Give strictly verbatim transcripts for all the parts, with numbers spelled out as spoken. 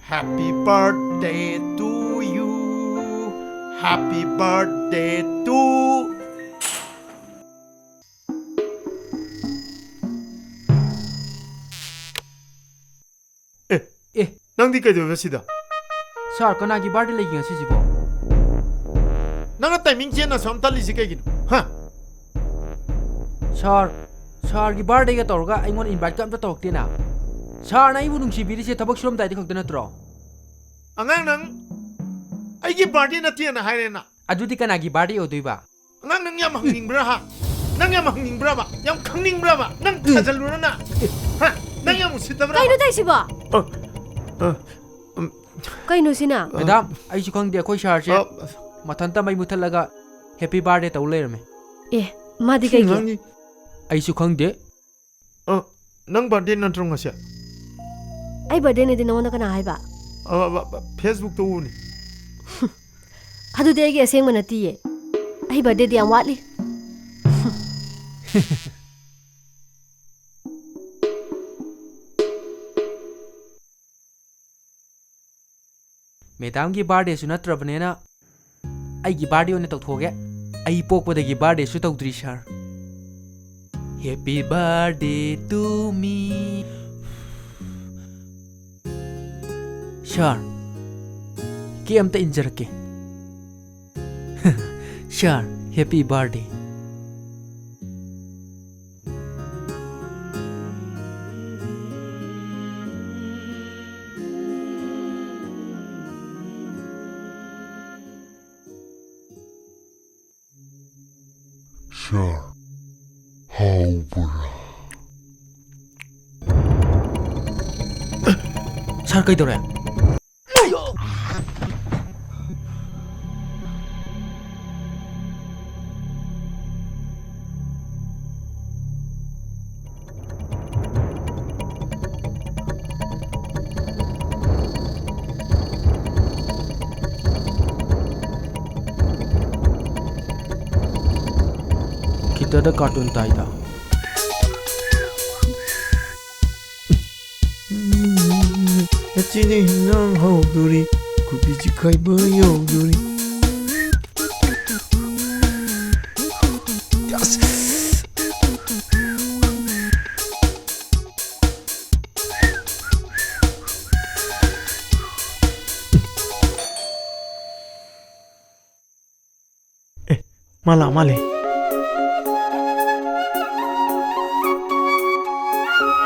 Happy birthday to you. Happy birthday to. ꯑꯦ, ꯑꯦ꯫ ꯅꯪꯗꯤ ꯀꯩꯗꯧꯔꯤꯕ ꯁꯤꯗ? ꯁꯥꯔ, ꯀꯅꯥꯒꯤ ꯕꯥꯔꯗꯦ ꯂꯩꯒꯦ ꯉꯁꯤꯁꯤꯕꯣ? ꯅꯪꯅ ꯇꯥꯏꯃꯤꯡ ꯆꯦꯟꯅ ꯑꯁꯨꯛ ꯌꯥꯝ ꯇꯜꯂꯤꯁꯤ ꯀꯩꯒꯤꯅꯣ? ꯍꯥ? ꯁꯥꯔ, ꯁꯥꯔꯒꯤ ꯕꯥꯔꯗꯦꯒ ꯇꯧꯔꯒ ꯑꯩꯉꯣꯟꯗ ꯏꯟꯚꯥꯏꯠꯀ ꯑꯝꯇ ꯇꯧꯔꯛꯇꯦꯅ꯫ ꯁꯥꯔꯅ ꯑꯩꯕꯨ ꯅꯨꯡꯁꯤꯕꯤꯔꯤꯁꯦ ꯊꯕꯛ ꯁꯨꯔꯝꯗꯥꯏꯗ ꯈꯛꯇ ꯅꯠꯇ꯭ꯔꯣ? ꯑꯉꯥꯡ, ꯅꯪ ꯑꯩꯒꯤ ꯕꯥꯔꯗꯦ ꯅꯠꯇꯦꯅ ꯍꯥꯏꯔꯦꯅ꯫ ꯑꯗꯨꯗꯤ ꯀꯅꯥꯒꯤ ꯕꯥꯔꯗꯦ ꯑꯣꯏꯗꯣꯏꯕ? ꯑꯉꯥꯡ, ꯅꯪ ꯌꯥꯝ ꯍꯪꯅꯤꯡꯕ꯭ꯔꯥ, ꯍꯥ? ꯅꯪ ꯌꯥꯝ ꯍꯪꯅꯤꯡꯕ꯭ꯔꯕ? ꯌꯥꯝ ꯈꯪꯅꯤꯡꯕ꯭ꯔꯕ? ꯅꯪ ꯎꯝ꯫ ꯊꯥꯖꯜꯂꯨꯔꯅ? ꯍꯥ? ꯅꯪ ꯌꯥꯝ ꯎꯁꯤꯠꯇꯕ꯭ꯔꯥ? ꯀꯩꯅꯣ ꯇꯧꯏꯁꯤꯕꯣ? ꯑ, ꯑ, ꯎꯝ꯫ ꯀꯩꯅꯣ ꯁꯤꯅ? ꯑ, ꯃꯦꯗꯥꯝ, ꯑꯩꯁꯨ ꯈꯪꯗꯦ, ꯑꯩꯈꯣꯏ ꯁꯥꯔꯁꯦ ꯑ, ꯃꯊꯟꯇ ꯃꯩ ꯃꯨꯠꯊꯠꯂꯒ ꯍꯦꯄꯤ ꯕꯥꯔꯗꯦ ꯇꯧ ꯂꯩꯔꯝꯃꯦ꯫ ꯑꯦ, ꯃꯥꯗꯤ ꯁꯤ ꯀꯩꯒꯤ? ꯑꯉꯥꯡꯅꯤ꯫ ꯑꯩꯁꯨ ꯈꯪꯗꯦ꯫ ꯑ, ꯅꯪ ꯕꯥꯔꯗꯦ ꯅꯠꯇ꯭ꯔꯣ ꯉꯁꯤ? ꯑꯩ ꯕꯥꯔꯗꯦꯅꯦꯗꯤ ꯅꯉꯣꯟꯗ ꯀꯅꯥ ꯍꯥꯏꯕ? ꯑ, ꯑ, ꯑ, ꯐꯦꯁꯕꯨꯛꯇ ꯎꯕꯅꯤ꯫ ꯑꯗꯨꯗꯤ ꯑꯩꯒꯤ ꯑꯁꯦꯡꯕ ꯅꯠꯇꯤꯌꯦ꯫ ꯑꯩ ꯕꯥꯔꯗꯦꯗꯤ ꯌꯥꯝ ꯋꯥꯠꯂꯤ꯫ ꯃꯦꯗꯥꯝꯒꯤ ꯕꯥꯔꯗꯦꯁꯨ ꯅꯠꯇ꯭ꯔꯕꯅꯤꯅ ꯑꯩꯒꯤ ꯕꯥꯔꯗꯦ ꯑꯣꯏꯅ ꯇꯧꯊꯣꯛꯑꯒꯦ꯫ ꯑꯩ ꯄꯣꯛꯄꯗꯒꯤ ꯕꯥꯔꯗꯦꯁꯨ ꯇꯧꯗ꯭ꯔꯤ, ꯁꯥꯔ꯫ Happy birthday to me. Sir, cake ꯑꯝꯇ ꯏꯟꯖꯔꯛꯀꯦ꯫ ꯁꯥꯔ, ꯍꯦꯄꯤ ꯕꯥꯔꯗꯦ꯫ ꯁꯥꯔ, ꯍꯥꯎꯕ꯭ꯔꯥ? ꯁꯥꯔ, ꯀꯩꯗꯧꯔꯦ? ꯈꯤꯇꯗ ꯀꯥꯔꯇꯨꯟ ꯇꯥꯏꯗ꯫ ꯁꯤꯅ ꯍꯤꯟꯖꯥꯡ ꯍꯥꯎꯗꯣꯔꯤ, ꯀꯣꯕꯤ ꯆꯤꯛꯈꯥꯏꯕ ꯌꯧꯗꯣꯔꯤ꯫ ꯑꯁ! ꯑꯦ, ꯃꯥ ꯂꯥꯛ ꯃꯥꯜꯂꯦ꯫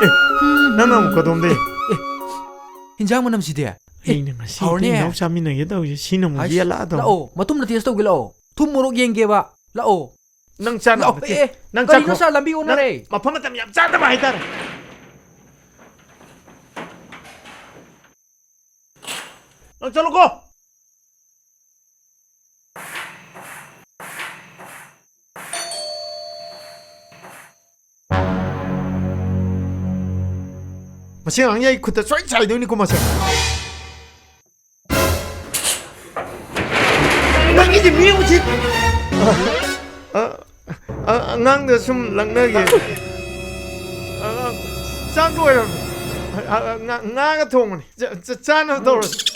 ꯑꯦ, ꯅꯪꯅ ꯑꯃꯨꯛ ꯀꯗꯣꯝꯗꯩ? ꯑꯦ, ꯍꯤꯟꯖꯥꯡ ꯃꯅꯝꯁꯤꯗꯤ? ꯑꯦ, ꯑꯩꯅ ꯉꯁꯤ ꯍꯥꯎꯔꯅꯤ꯫ ꯏꯇꯩ ꯏꯅꯥꯎ ꯆꯥꯃꯤꯟꯅꯒꯦ ꯇꯧꯔꯤꯁꯦ, ꯁꯤꯅ ꯑꯃꯨꯛ ꯑꯩꯁ, ꯌꯦꯜꯂꯛꯑꯗꯣ꯫ ꯂꯥꯛꯑꯣ, ꯃꯇꯨꯝꯗ taste ꯇꯧꯒꯦ, ꯂꯥꯛꯑꯣ꯫ ꯊꯨꯝ ꯃꯣꯔꯣꯛ ꯌꯦꯡꯒꯦꯕ꯫ ꯂꯥꯛꯑꯣ꯫ ꯅꯪ ꯆꯥꯅꯕ ꯂꯥꯛꯑꯣ, ꯅꯠꯇꯦ꯫ ꯑꯦ, ꯑꯦ, ꯅꯪ ꯀꯔꯤꯅꯣ ꯆꯥꯈꯣ꯫ ꯁꯥꯔ, ꯂꯝꯕꯤ ꯑꯣꯟꯅꯔꯦ꯫ ꯅꯪ ꯃꯐꯝ ꯃꯇꯝ ꯌꯥꯝ ꯆꯥꯗꯕ ꯍꯥꯏꯇꯥꯔꯦ꯫ ꯅꯪ ꯆꯠꯂꯣꯀꯣ꯫ ꯃꯁꯤ ꯑꯉꯥꯡꯁꯦ ꯑꯩ ꯈꯨꯠꯇ ꯁꯣꯏ ꯆꯥꯏꯗꯣꯏꯅꯤꯀꯣ ꯃꯁꯦ꯫ ꯅꯪꯒꯤꯗꯤ ꯃꯤ ꯎꯁꯤꯠ-, ꯑ, ꯑ, ꯑ, ꯑꯉꯥꯡꯗ ꯁꯨꯝ ꯂꯛꯅꯒꯦ꯫ ꯑ, ꯆꯥꯛ ꯂꯣꯏꯔꯝꯃꯦ꯫ ꯑ, ꯑ, ꯉꯥ-, ꯉꯥꯒ ꯊꯣꯡꯕꯅꯤ꯫ ꯆ-, ꯆ-, ꯆꯥꯅꯕ ꯇꯧꯔꯁꯤ꯫